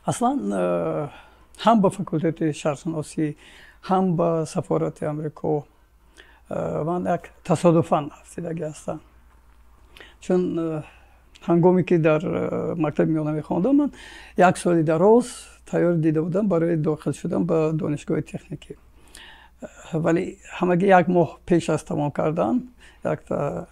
Аслан ҳам ба факултети шарқшиносӣ, ҳам ба сафорати Амрико ман як тасодуфан афтидагӣ ҳастам, чун ҳангоме ки дар мактаби миёна мехондам, ман як соли дароз тайёр дида будам барои дохил шудан ба донишгоҳи техникӣ, вале ҳамагӣ як моҳ пеш аз тамом кардан якта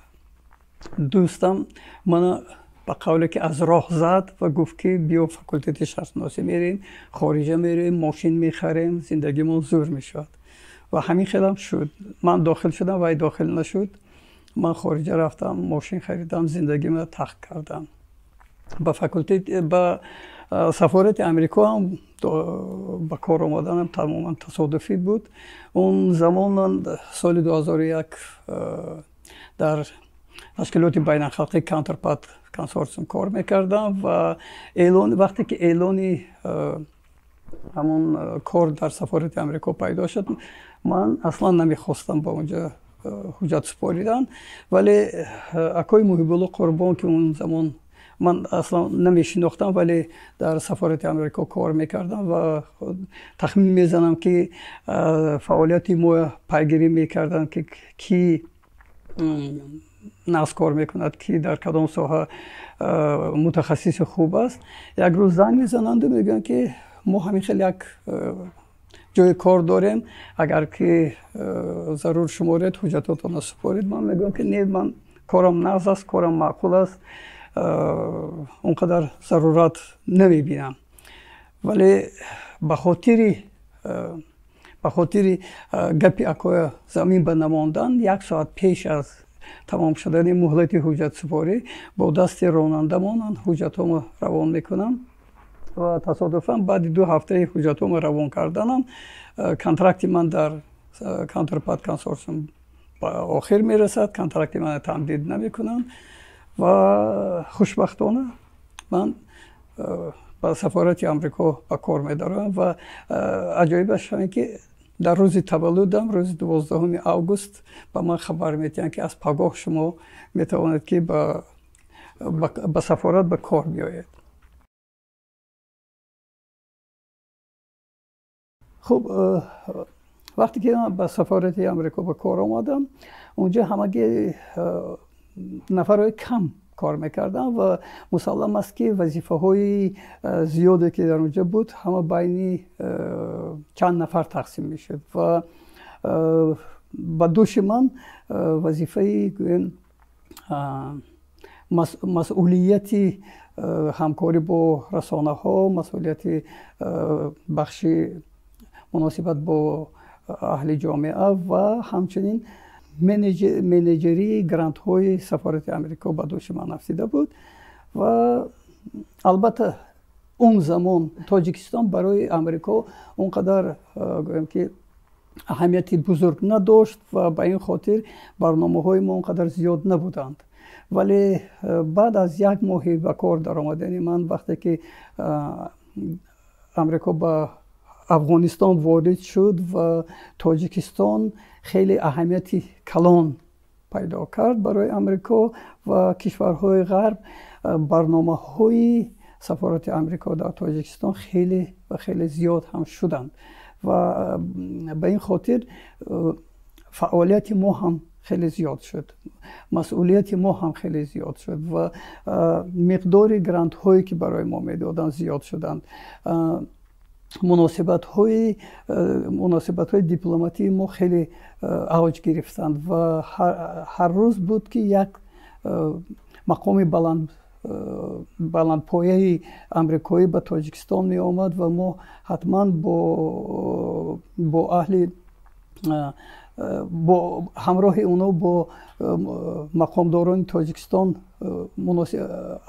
дӯстам мана ба қавле ки аз роҳ зад ва гуфт, ки биё, факултети шарқшиносӣ мерем, хориҷа мерем, мошин мехарем, зиндагимон зӯр мешавад. Ва ҳамин хелам шуд. Ман дохил шудам, вай дохил нашуд. Ман хориҷа рафтам, мошин харидам, зиндагиро тахт кардам. Ба факултет, ба сафорати Амрико ҳам ба кор омаданам тамоман тасодуфӣ буд. Он замон ман соли 2001 дар ташкилоти байналхалқии Counterpath Consortium кор мекардам ва эълон, вақте ки эълони ҳамон кор дар сафорати Амрико пайдо шуд, ман аслан намехостам ба онҷо ҳуҷҷат супоридан, вале акои Муҳибулло Қурбон, ки он замон ман аслан намешинохтам, вале дар сафорати Амрико кор мекардам ва тахмин мезанам, ки фаъолияти мо пайгирӣ мекарданд, ки кӣ нағз кор мекунад, ки дар кадом соҳа мутахассиси хуб аст. Як рӯз занг мезананду мегӯянд, ки мо ҳамин хел як ҷои кор дорем, агар ки зарур шуморед, ҳуҷҷатотонро супоред. Ман мегӯям, ки не, ман корам нағз аст, корам маъқул аст, он қадар зарурат намебинам. Вале ба хотири гапи акоя замин ба намондан, як соат пеш аз тамом шудани муҳлати ҳуҷҷатсупорӣ бо дасти ронандамон ҳуҷҷатҳоро равон мекунам ва тасодуфан баъди 2 ҳафтаи ҳуҷҷатҳоро равон карданам контракти ман дар Counterpath Consortium ба охир мерасад, контракти мана тамдид намекунанд ва хушбахтона ман ба сафорати Амрико ба кор медарам. Ва аҷоибаш ҳамин, ки дар рӯзи таваллудам, рӯзи 12 август, ба ман хабар медиҳанд, ки аз пагоҳ шумо метавонед, ки ба сафорат ба кор биёед. Хуб, вақте ки ман ба сафорати Амрико ба кор омадам, унҷо ҳамагӣ нафарҳои кам кор мекардам ва мусаллам аст, ки вазифаҳои зиёде, ки дар онҷо буд, ҳама байни чанд нафар тақсим мешуд ва ба дӯши ман вазифаи, гӯем, масъулияти ҳамкорӣ бо расонаҳо, масъулияти бахши муносибат бо аҳли ҷомеа ва ҳамчунин менеҷерии грантҳои сафорати Амрико ба дӯши ман афтида буд. Ва албатта, он замон Тоҷикистон барои Амрико он қадар, гӯем ки, аҳамияти бузург надошт ва ба ин хотир барномаҳои мо он қадар зиёд набуданд. Вале баъд аз як моҳи ба кор даромадани ман, вақте ки Амрико ба Афғонистон ворид шуд ва Тоҷикистон хеле аҳамияти калон пайдо кард барои Амрико ва кишварҳои ғарб, барномаҳои сафорати Амрико дар Тоҷикистон хеле ва хеле зиёд ҳам шуданд ва ба ин хотир фаъолияти мо ҳам хеле зиёд шуд, масъулияти мо ҳам хеле зиёд шуд ва миқдори грантҳое, ки барои мо медоданд, зиёд шуданд. Муносибатҳои дипломатии мо хеле авҷ гирифтанд ва ҳар рӯз буд, ки як мақоми баландпояи амрикоӣ ба Тоҷикистон меомад ва мо ҳатман бо аҳли, бо ҳамроҳи онҳо бо мақомдорони Тоҷикистон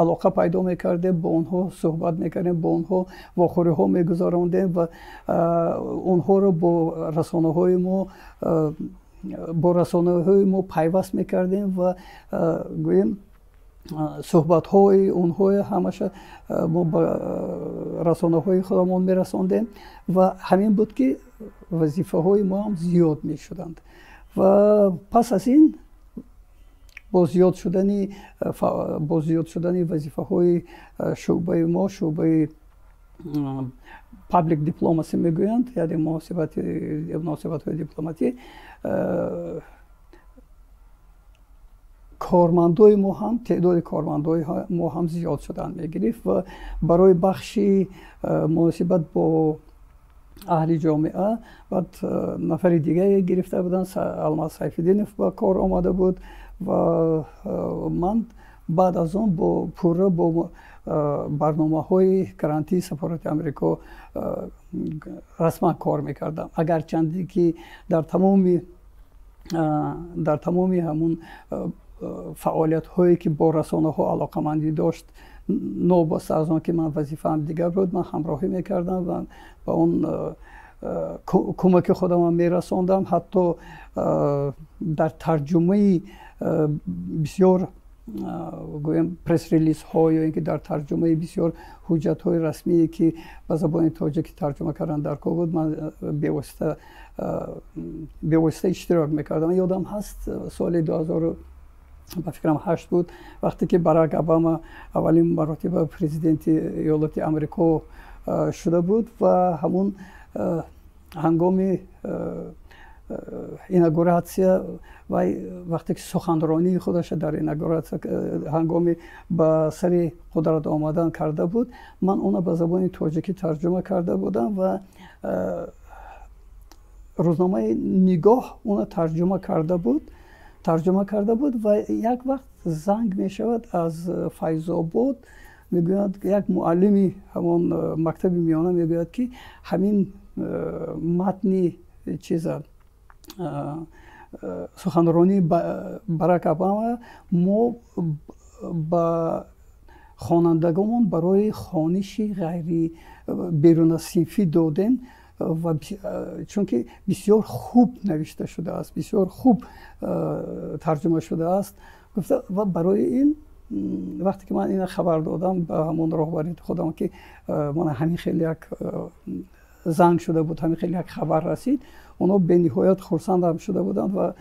алоқа пайдо мекардем, бо онҳо суҳбат мекардем, бо онҳо вохӯриҳо мегузарондем ва онҳоро бо расонаҳои мо пайваст мекардем ва, гӯем, суҳбатҳои онҳо ҳамаша мо ба расонаҳои худамон мерасондем. Ва ҳамин буд, ки вазифаҳои мо ҳам зиёд мешуданд. Ва пас аз ин бо зиёд шудани вазифаҳои шӯъбаи мо, шӯъбаи Public diplomacy мегӯянд, яъне муносибатҳои дипломатӣ. Кормандои мо ҳам, теъдоди кормандои мо ҳам зиёд шудан мегирифт ва барои бахши муносибат бо аҳли ҷомеа баъд нафари дигае гирифта буданд, Алмаз Сайфиддинов ба кор омада буд ва ман баъд аз он бо пурра бо барномаҳои грантии сафорати Амрико расман кор мекардам. Агарчанде ки дар тамоми ҳамун фаъолиятҳое ки бо расонаҳо алоқамандӣ дошт, новобаста аз он ки ман вазифаам дигар буд, ман ҳамроҳӣ мекардам ва ба он кӯмаки худамам мерасондам. Ҳатто дар тарҷумаи бисёр, гӯем, пресс-релизҳо ё ин ки дар тарҷумаи бисёр ҳуҷҷатҳои расмие, ки ба забони тоҷикӣ тарҷума кардан дар кор буд, ман бевосита иштирок мекардам. Ёдам ҳаст, соли 2000, ба фикрам, 8 буд, вақте ки Барак Обама аввалин маротиба президенти Иёлоти Амрико шуда буд ва ҳамун ҳангоми инаугуратсия вай вақте ки суханронии худаша дар инаугуратсия, ҳангоми ба сари қудрат омадан карда буд, ман онро ба забони тоҷикӣ тарҷума карда будам ва рӯзномаи «Нигоҳ» онро тарҷума карда буд. Ва як вақт занг мешавад аз Файзобод, мегӯянд, як муаллими ҳамон мактаби миёна мегӯяд, ки ҳамин матни чиза, суханронии Барак Обама, мо ба хонандагонмон барои хониши ғайри берунасинфӣ додем ва чунки бисёр хуб навишта шудааст, бисёр хуб тарҷума шудааст, гуфта. Ва барои ин, вақте ки ман ина хабар додам ба ҳамон роҳбарияти худам, ки мана ҳамин хеле як занг шуда буд, ҳамин хеле як хабар расид, онҳо бениҳоят хурсандам шуда буданд ва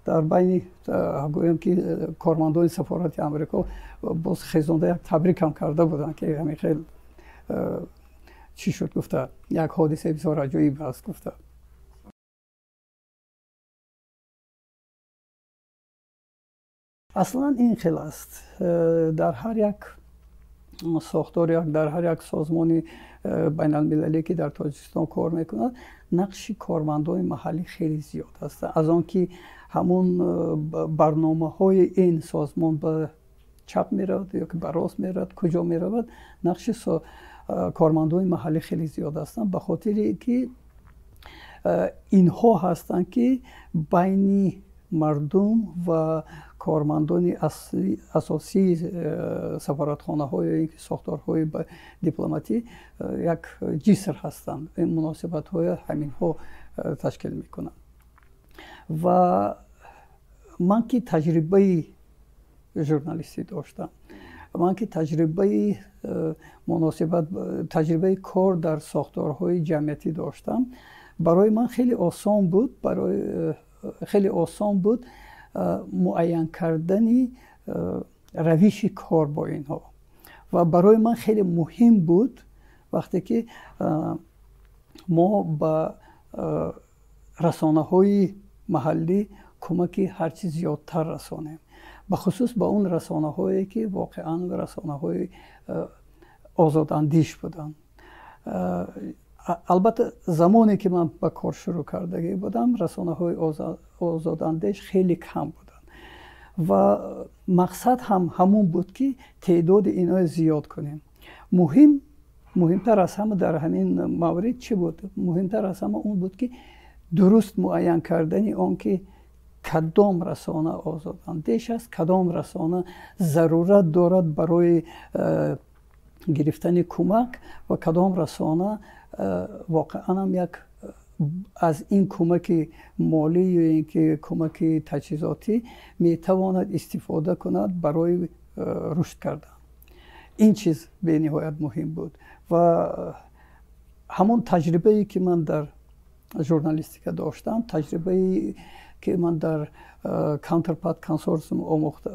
дар байни, гӯем ки, кормандони сафорати Амрико боз хезонда як табрикам карда буданд, ки ҳамин хел чӣ шуд, гуфта, як ҳодисаи бисёр аҷоиб аст, гуфта. Аслан ин хел аст: дар ҳар як сохтор, дар ҳар як созмони байналмилалӣ, ки дар Тоҷикистон кор мекунад, нақши кормандони маҳаллӣ хеле зиёд аст. Аз он ки ҳамон барномаҳои ин созмон ба чап меравад ё ки ба рост меравад, куҷо меравад, нақши кормандони маҳаллӣ хеле зиёд ҳастанд, ба хотире ки инҳо ҳастанд, ки байни мардум ва кормандони асосии сафоратхонаҳо ё ин ки сохторҳои дипломатӣ як ҷиср ҳастанд. Ин муносибатҳои ҳаминҳо ташкил мекунанд. Ва ман ки таҷрибаи журналистӣ доштам, ман ки таҷрибаи муносибат, таҷрибаи кор дар сохторҳои ҷамъиятӣ доштам, барои ман хеле осон буд, барои хеле осон буд муайян кардани равиши кор бо инҳо. Ва барои ман хеле муҳим буд, вақте ки мо ба расонаҳои маҳаллӣ кӯмаки ҳарчи зиёдтар расонем, бахусус ба он расонаҳое, ки воқеан расонаҳои озодандеш буданд. Албатта, замоне ки ман ба кор шурӯъ кардагӣ будам, расонаҳои озодандеш хеле кам буданд ва мақсад ҳам ҳамон буд, ки теъдоди инҳоро зиёд кунем. Муҳимтар аз ҳама дар ҳамин маврид чӣ буд? Муҳимтар аз ҳама он буд, ки дуруст муайян кардани он ки кадом расона озодандеш аст, кадом расона зарурат дорад барои гирифтани кӯмак ва кадом расона воқеанам як аз ин кӯмаки молӣ ё ин ки кӯмаки таҷҳизотӣ метавонад истифода кунад барои рушд кардан. Ин чиз бениҳоят муҳим буд. Ва ҳамон таҷрибае, ки ман дар журналистика доштам, таҷрибае, ки ман дар Counterpath Consortium омӯхта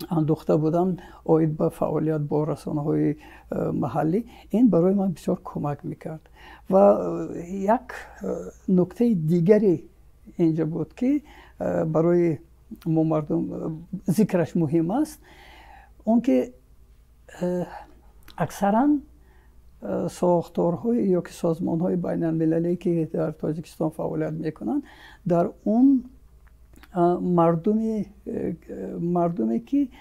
андӯхта будам оид ба фаъолият бо расонаҳои маҳаллӣ, ин барои ман бисёр кӯмак мекард. Ва як нуктаи дигаре инҷа буд, ки барои мо мардум зикраш муҳим аст, он ки аксаран сохторҳои ё ки созмонҳои байналмилалие, ки дар Тоҷикистон фаъолият мекунанд, дар он мардуме, ки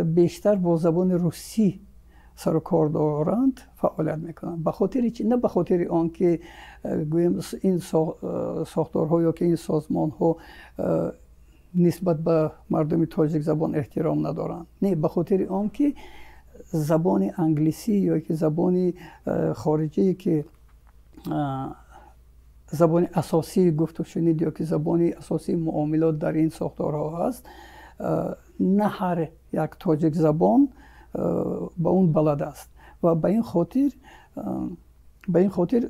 бештар бо забони русӣ сару кор доранд, фаъолият мекунанд. Ба хотири чи? На ба хотири он ки, гӯем, ин сохторҳо ё ки ин созмонҳо нисбат ба мардуми тоҷикзабон эҳтиром надоранд, не, ба хотири он ки забони англисӣ ё ки забони хориҷие, ки забони асосии гуфтушунид ё ки забони асосии муомилот дар ин сохторҳо ҳаст, на ҳар як тоҷикзабон ба он балад аст ва ба ин хотир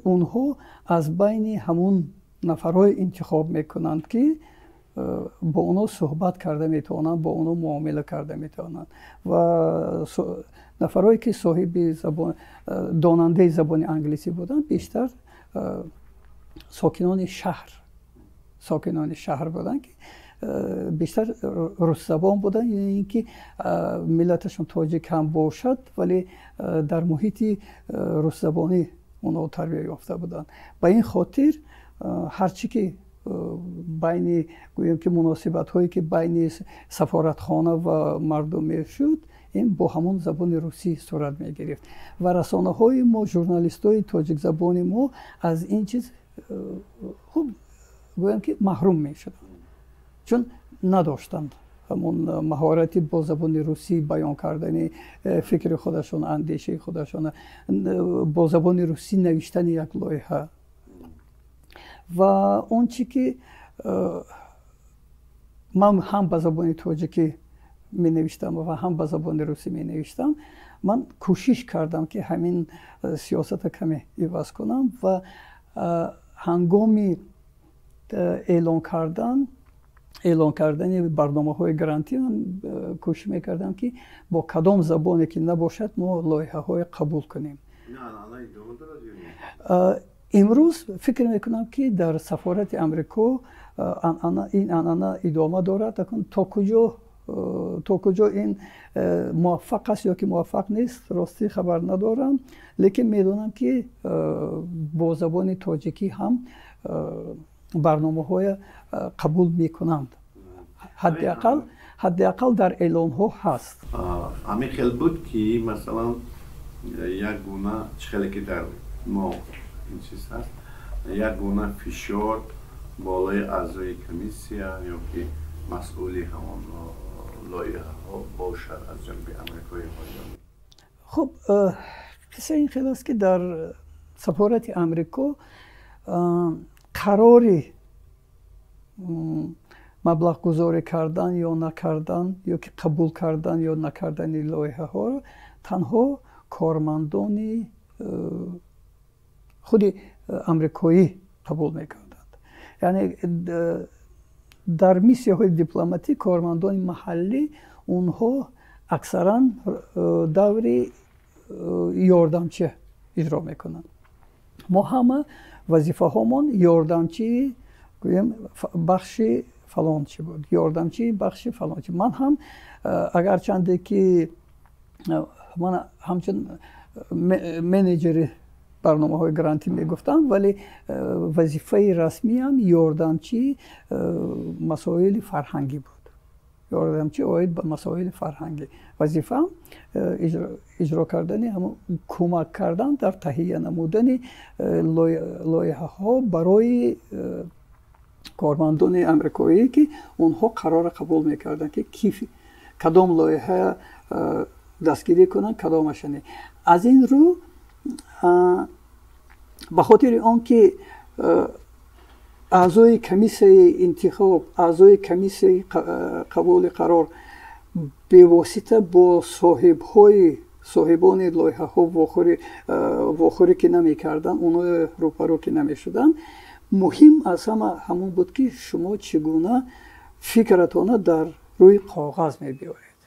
онҳо аз байни ҳамун нафарҳое интихоб мекунанд, ки бо онҳо суҳбат карда метавонанд, бо онҳо муомила карда метавонанд. Ва нафарҳое, ки соҳиби забон, донандаи забони англисӣ буданд, бештар сокинони шаҳр буданд, ки бештар русзабон буданд ё ин ки миллаташон тоҷик ҳам бошад, вале дар муҳити русзабонӣ онҳо тарбия ёфта буданд. Ба ин хотир ҳарчи ки байни, гӯем ки, муносибатҳое, ки байни сафоратхона ва мардум мешуд, ин бо ҳамон забони русӣ сурат мегирифт. Ва расонаҳои мо, журналистҳои тоҷикзабони мо аз ин чиз, хуб, гӯям ки, маҳрум мешуданд, чун надоштанд ҳамон маҳорати бо забони русӣ баён кардани фикри худашон, андешаи худашон, бо забони русӣ навиштани як лоиҳа. Ва он чӣ ки ман ҳам ба забони тоҷикӣ менавиштам ва ҳам ба забони русӣ менавиштам, ман кӯшиш кардам, ки ҳамин сиёсата каме иваз кунам ва ҳангоми эълон кардани барномаҳои грантӣ ман кӯшиш мекардам, ки бо кадом забоне ки набошад, мо лоиҳаҳое қабул кунем. Имрӯз фикр мекунам, ки дар сафорати Амрико ин анъана идома дорад. Акун то куҷо ин муваффақ аст ё ки муваффақ нест, ростӣ хабар надорам, лекин медонам, ки бо забони тоҷикӣ ҳам барномаҳоя қабул мекунанд, ҳадди ақал дар эълонҳо ҳаст. Ҳамин хел буд, ки масалан як гуна, чӣ хеле ки дар мо ин чиз ҳаст, як гуна фишор болои аъзои комиссия ё ки масъули ҳамон лоиҳаҳо бошад аз ҷониби амрикоиҳо? Хуб, қисса ин хел аст, ки дар сафорати Амрико қарори маблағгузорӣ кардан ё накардан ё ки қабул кардан ё накардани лоиҳаҳоро танҳо кормандони худи амрикоӣ қабул мекарданд. Яъне дар миссияҳои дипломатӣ кормандони маҳаллӣ, онҳо аксаран даври ёрдамчӣ иҷро мекунанд. Мо ҳама вазифаҳомон ёрдамчии, гӯем, бахши фалончӣ буд, ёрдамчии бахши фалончӣ. Ман ҳам, агарчанде ки ман ҳамчун менеҷери барномаҳои грантӣ мегуфтам, вале вазифаи расмиам ёрдамчии масоили фарҳангӣ буд, ёрдамчӣ оид ба масоили фарҳангӣ. Вазифаам иҷро кардани ҳамон, кӯмак кардан дар таҳия намудани лоиҳаҳо барои кормандони амрикоӣ, ки онҳо қарора қабул мекарданд, ки кадом лоиҳа дастгирӣ кунанд, кадомаша не. Аз ин рӯ, ба хотири он ки аъзои комиссияи интихоб, аъзои комиссияи қабули қарор бевосита бо соҳибони лоиҳаҳо вохӯрӣ ки намекарданд, онҳо рӯпарӯ ки намешуданд, муҳим аз ҳама ҳамон буд, ки шумо чӣ гуна фикратона дар рӯи коғаз мебиёред.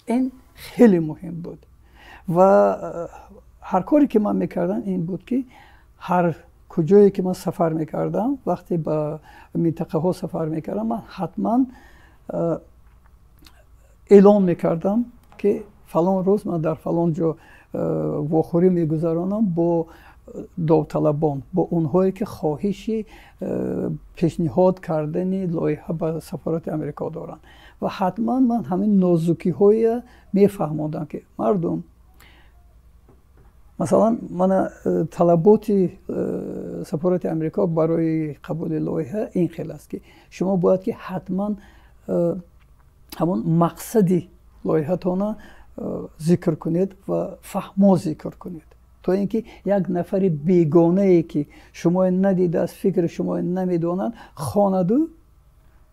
Ин хеле муҳим буд. Ва ҳар коре ки ман мекардам, ин буд, ки ҳар куҷое ки ман сафар мекардам, вақте ба минтақаҳо сафар мекардам, ман ҳатман эълон мекардам, ки фалон рӯз ман дар фалон ҷо вохӯрӣ мегузаронам бо довталабон, бо онҳое ки хоҳиши пешниҳод кардани лоиҳа ба сафорати Амрико доранд. Ва ҳатман ман ҳамин нозукиҳое мефаҳмондам, ки мардум, масалан, мана талаботи сафорати Амрико барои қабули лоиҳа ин хел аст, ки шумо бояд ки ҳатман ҳамон мақсади лоиҳатона зикр кунед ва фаҳмо зикр кунед, то ин ки як нафари бегонае, ки шуморо надидааст, фикри шуморо намедонад, хонаду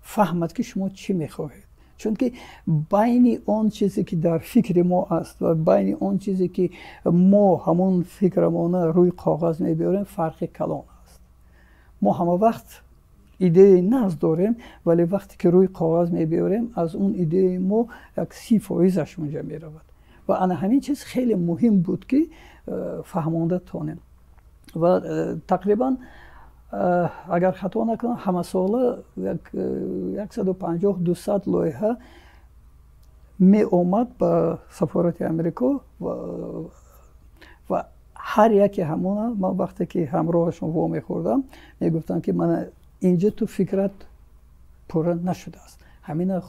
фаҳмад, ки шумо чӣ мехоҳед. Чунки байни он чизе, ки дар фикри мо аст, ва байни он чизе, ки мо ҳамон фикрамона рӯи коғаз мебиёрем, фарқи калон аст. Мо ҳама вақт идеяи нағз дорем, вале вақте ки рӯи коғаз мебиёрем, аз он идеяи мо як 30 фоизаш унҷа меравад. Ва ана ҳамин чиз хеле муҳим буд, ки фаҳмонда тонем. Ва тақрибан, агар хато накунам, ҳамасола 150, 200 лоиҳа меомад ба сафорати Амрико ва ҳар яке ҳамона ман вақте ки ҳамроҳашон вомехӯрдам, мегуфтам, ки мана инҷа ту фикрат пурра нашудааст, ҳамина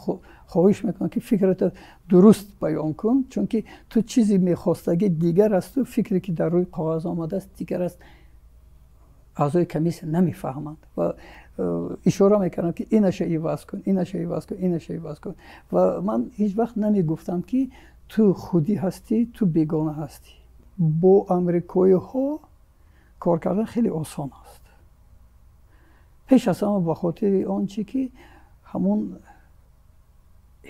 хоҳиш мекунам, ки фикрата дуруст баён кун, чунки ту чизе мехостагӣ дигар асту фикре, ки дар рӯи коғаз омадааст, дигар аст. Аъзои комиссия намефаҳманд. Ва ишора мекардам, ки инаша иваз кун, инаша иваз кун, инаша иваз кун. Ва ман ҳеҷ вақт намегуфтам, ки ту худӣ ҳастӣ, ту бегона ҳастӣ. Бо амрикоиҳо кор кардан хеле осон аст, пеш аз ҳама ба хотири он чи ки ҳамон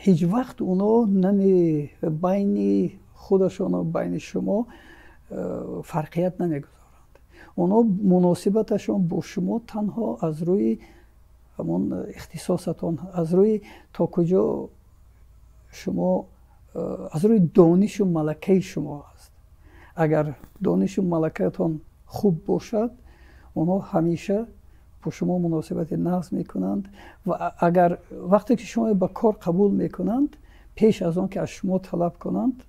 ҳеҷ вақт оно нами байни худашону байни шумо фарқият намегузоранд. Оно муносибаташон бо шумо танҳо аз рӯи ҳамон ихтисосатон, аз рӯи то куҷо шумо, аз рӯи донишу малакаи шумо аст. Агар донишу малакаатон хуб бошад, онҳо ҳамеша бо шумо муносибати нағз мекунанд. Ва агар вақте ки шумо ба кор қабул мекунанд, пеш аз он ки аз шумо талаб кунанд,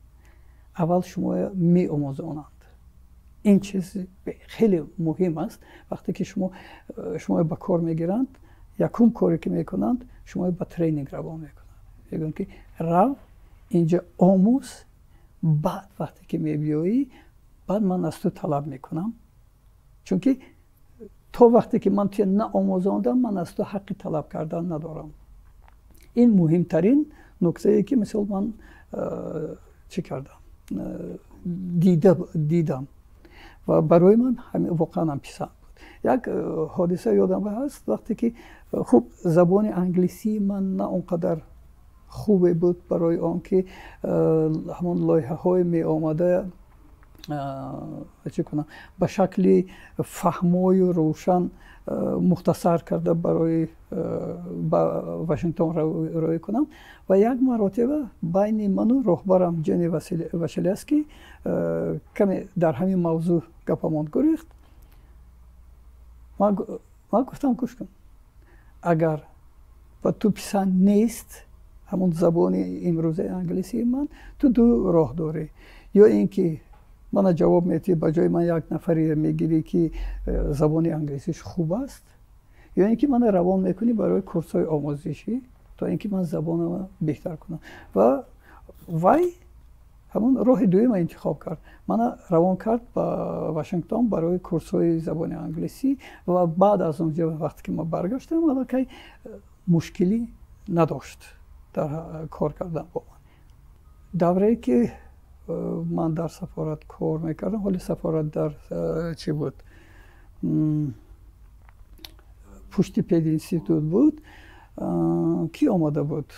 аввал шумо меомӯзонанд. Ин чиз хеле муҳим аст. Вақте ки шумо ба кор мегиранд, якум коре, ки мекунанд, шумо ба тренинг равон мекунанд. Мегӯянд, ки рав, инҷа омӯз, баъд вақте ки мебиёӣ, баъд ман аз ту талаб мекунам, чунки то вақте ки ман туя наомӯзондам, ман аз ту ҳаққи талаб кардан надорам. Ин муҳимтарин нуктае, ки мисол ман чӣ кардам, дидам ва барои ман воқеан ҳам писанд буд. Як ҳодиса ёдам ҳаст, вақте ки хуб, забони англисии ман на он қадар хубе буд барои он ки ҳамон лоиҳаҳои меомада чӣ кунам, ба шакли фаҳмою рӯшан мухтасар карда барои ба Вашингтон роҳӣ кунам. Ва як маротиба байни ману роҳбарам Ҷени Вашилевский каме дар ҳамин мавзӯъ гапамон гурехт. Ман гуфтам: «Гӯш кун, агар ба ту писанд нест ҳамон забони имрӯзаи англисии ман, ту ду роҳ дорӣ: ё ин ки мана ҷавоб медиҳӣ, ба ҷои ман як нафаре мегирӣ, ки забони англисиш хуб аст, ё ин ки мана равон мекунӣ барои курсҳои омӯзишӣ, то ин ки ман забонама беҳтар кунам». Ва вай ҳамон роҳи дуюма интихоб кард, мана равон кард ба Вашингтон барои курсҳои забони англисӣ. Ва баъд аз он ҷо, вақте ки ман баргаштам, аллакай мушкилӣ надошт дар кор кардан бо ман. Даврае ки ман дар сафорат кор мекардам, ҳоли сафорат дар чӣ буд, пушти пединститут буд, кӣ омада буд?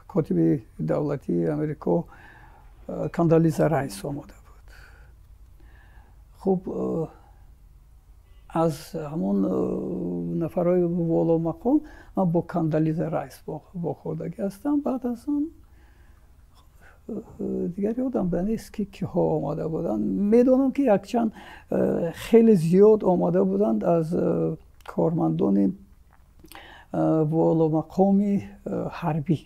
Котиби давлатии Амрико Кандализа Райс омада буд. Хуб, аз ҳамон нафарҳои воломақом ман бо Кандализа Райс вохӯрдагӣ ҳастам. Баъд аз он Дигар ёдам нест, ки киҳо омада буданд. Медонам, ки якчанд хеле зиёд омада буданд аз кормандони воломақоми ҳарбӣ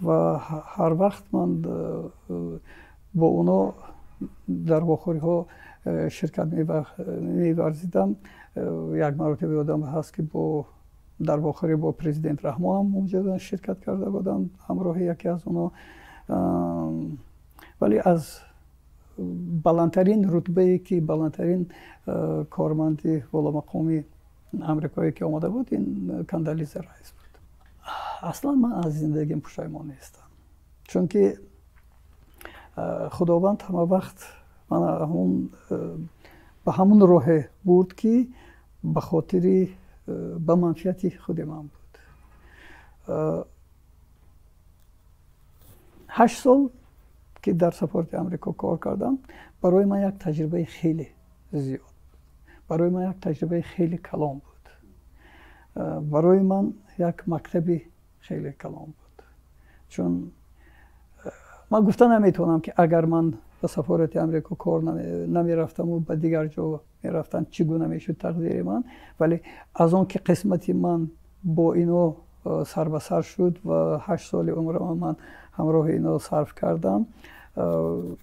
ва ҳар вақт ман бо оно дар вохӯриҳо ширкат меварзидам. Як маротиба ёдам ҳаст, ки бо дар вохӯрӣ бо президент Раҳмонам онҷо ширкат карда будам ҳамроҳи яке аз оно. Вале аз баландтарин рутбае, ки баландтарин корманди воломақоми амрикоӣ, ки омада буд, ин Кондолиза Райс буд. Аслан ман аз зиндагим пушаймон нестам, чунки Худованд ҳама вақт мана ҳамун ба ҳамун роҳе бурд, ки ба хотири ба манфиати худи ман буд. 8 сол ки дар сафорати Амрико кор кардам, барои ман як таҷрибаи хеле зиёд, барои ман як таҷрибаи хеле калон буд, барои ман як мактаби хеле калон буд. Чун ман гуфта наметавонам, ки агар ман ба сафорати Амрико кор намерафтаму ба дигар ҷо мерафтам, чӣ гуна мешуд тақдири ман. Вале аз он ки қисмати ман бо ино сар ба сар шуд ва 8 соли умрама ман ҳамроҳи ино сарф кардам,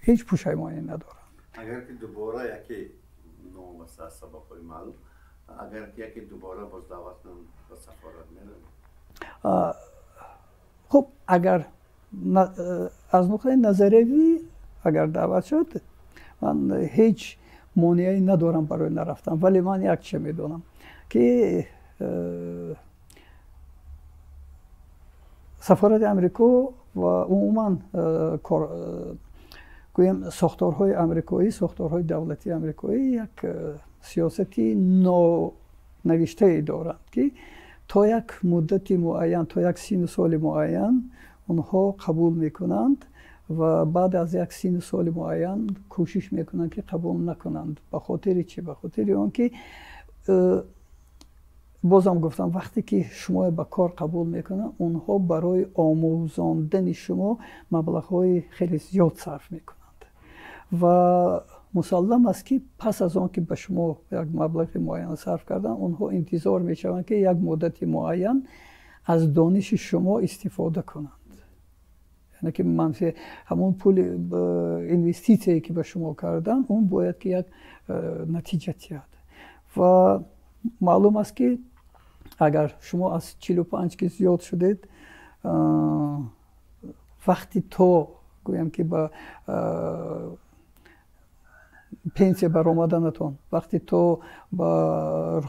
ҳеҷ пушаймонӣ надорам. Агар ки дубора яке, новобаста аз сабабҳои маълум, агар ки яке дубора боз даъват ба сафорат меравед? Хуб, агар аз нуқтаи назариявӣ агар даъват шуд, ман ҳеҷ монеае надорам барои нарафтан. Вале ман як чиз медонам, ки сафорати Амрико ва умуман гӯем сохторҳои амрикоӣ, сохторҳои давлатии амрикоӣ як сиёсати нонавиштае доранд, ки то як муддати муайян, то як сину соли муайян онҳо қабул мекунанд ва баъд аз як сину соли муайян кӯшиш мекунанд, ки қабул накунанд. Ба хотири чӣ? Ба хотири он ки бозам гуфтам, вақте ки шумо ба кор қабул мекунанд, онҳо барои омӯзондани шумо маблағҳои хеле зиёд сарф мекунанд ва мусаллам аст, ки пас аз он ки ба шумо як маблағи муайян сарф карданд, онҳо интизор мешаванд, ки як муддати муайян аз дониши шумо истифода кунанд. Яъне ки манфиат, ҳамон пули инвеститсияе, ки ба шумо карданд, он бояд ки як натиҷа диҳад. Ва маълум аст, ки агар шумо аз 45 ки зиёд шудед, вақти то гӯям ки ба пенсия баромаданатон, вақти то ба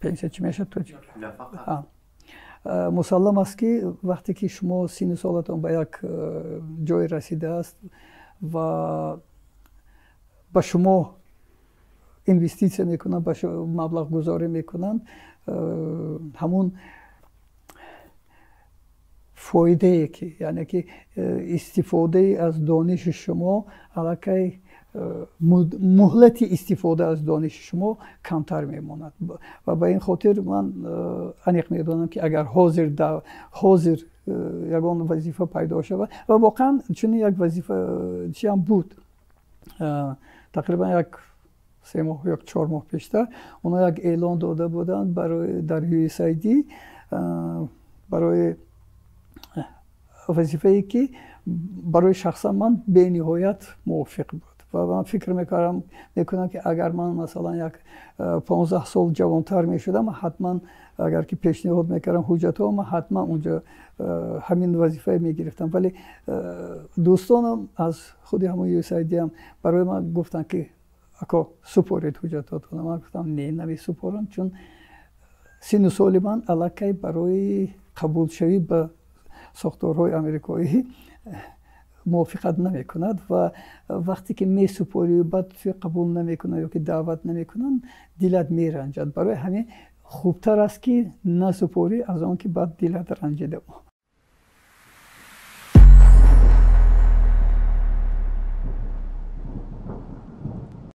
пенсия, чӣ мешавад тоҷик, мусаллам аст, ки вақте ки шумо сину солатон ба як ҷое расидааст ва ба шумо инвеститсия мекунанд, ба маблағгузорӣ мекунанд, ҳамун фоидае ки, яъне ки истифодаи аз дониши шумо, аллакай муҳлати истифода аз дониши шумо камтар мемонад. Ва ба ин хотир ман аниқ медонам, ки агар ҳозир ягон вазифа пайдо шавад, ва воқеан чунин як вазифа чиам буд, тақрибан як 3 моҳ ё 4 моҳ пештар онҳо як эълон дода буданд барои дар USAID барои вазифае, ки барои шахсан ман бениҳоят мувофиқ буд. Ва ман фикр мекунам, ки агар ман масалан як 15 сол ҷавонтар мешудам, ҳатман агар ки пешниҳод мекардам ҳуҷҷатҳо, ман ҳатман унҷо ҳамин вазифае мегирифтам. Вале дӯстонам аз худи ҳамон USAID ам барои ман гуфтанд, ки ако, супоред ҳуҷҷатотона. Ман гуфтам, не, намесупорам, чун сину соли ман аллакай барои қабулшавӣ ба сохторҳои амрикоӣ мувофиқат намекунад. Ва вақте ки месупорию баъд қабул намекунанд ё ки даъват намекунанд, дилат меранҷад. Барои ҳамин хубтар аст, ки насупорӣ, аз он ки баъд дилат ранҷида.